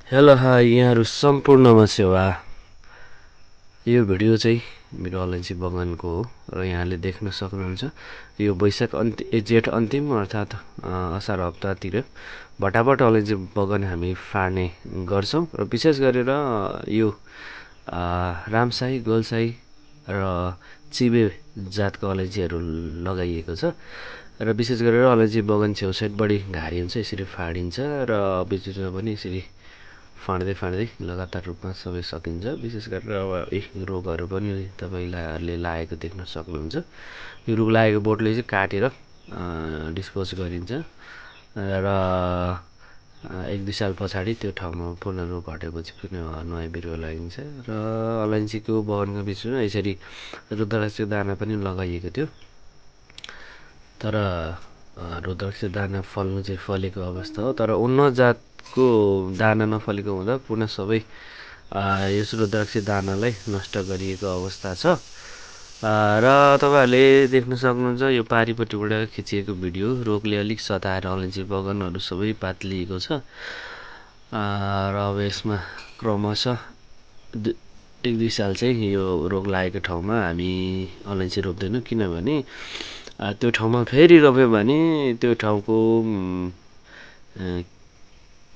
Hello hi यहाँहरू सम्पूर्णमा सेवा। यो भिडियो चाहिँ मेरो अलैँची बगानको हो र यहाँले देख्न सक्नुहुन्छ यो वैशाख जेठ अन्तिम अर्थात् असार हप्तातिर भटाभट अलैँची बगान हामी फाड्ने गर्छौँ र विशेष गरेर यो रामसाई गोलसाई र चिबे जातको अलैँचीहरू लगाइएको छ र विशेष गरेर अलैँची बगान छेउछाउ बढी घारी हुन्छ, यसरी फाडिन्छ र बिचमा पनि यसरी फाड्दै लगातार रूपमा सबै सकिन्छ। विशेष गरेर अब रोगहरू पनि तपाईँले लागेको देख्न सक्नुहुन्छ। यो रुख लागेको बोटले चाहिँ काटेर डिस्पोज गरिन्छ र 1-2 साल पछाडि त्यो ठाउँमा पूर्ण रूप हटेपछि पनि नयाँ बिरुवा लगाइन्छ र अलैँचीको बगानको बिचमा यसरी रुद्राक्षको दाना पनि लगाइएको थियो। तर रुद्राक्ष दाना फल्नु चाहिँ फलेको अवस्था हो, तर उन्नत जातको दाना नफलेको हुँदा पुनः सबै यस रुद्राक्ष दानालाई नष्ट गरिएको अवस्था छ। र तपाईँहरूले देख्न सक्नुहुन्छ यो पारिपट्टिबाट खिचिएको भिडियो। रोगले अलिक सताएर अलैँची बगानहरू सबै पातलिएको छ र अब यसमा क्रमशः 1-2 साल चाहिँ यो रोग लागेको ठाउँमा हामी अलैँची रोप्दैनौँ, किनभने त्यो ठाउँमा फेरि रोप्यो भने त्यो ठाउँको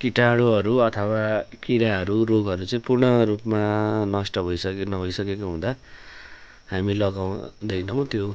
कीटाणुहरू अथवा किराहरू रोगहरू चाहिँ पूर्ण रूपमा नष्ट नभइसकेको हुँदा हामी लगाउँदैनौँ। त्यो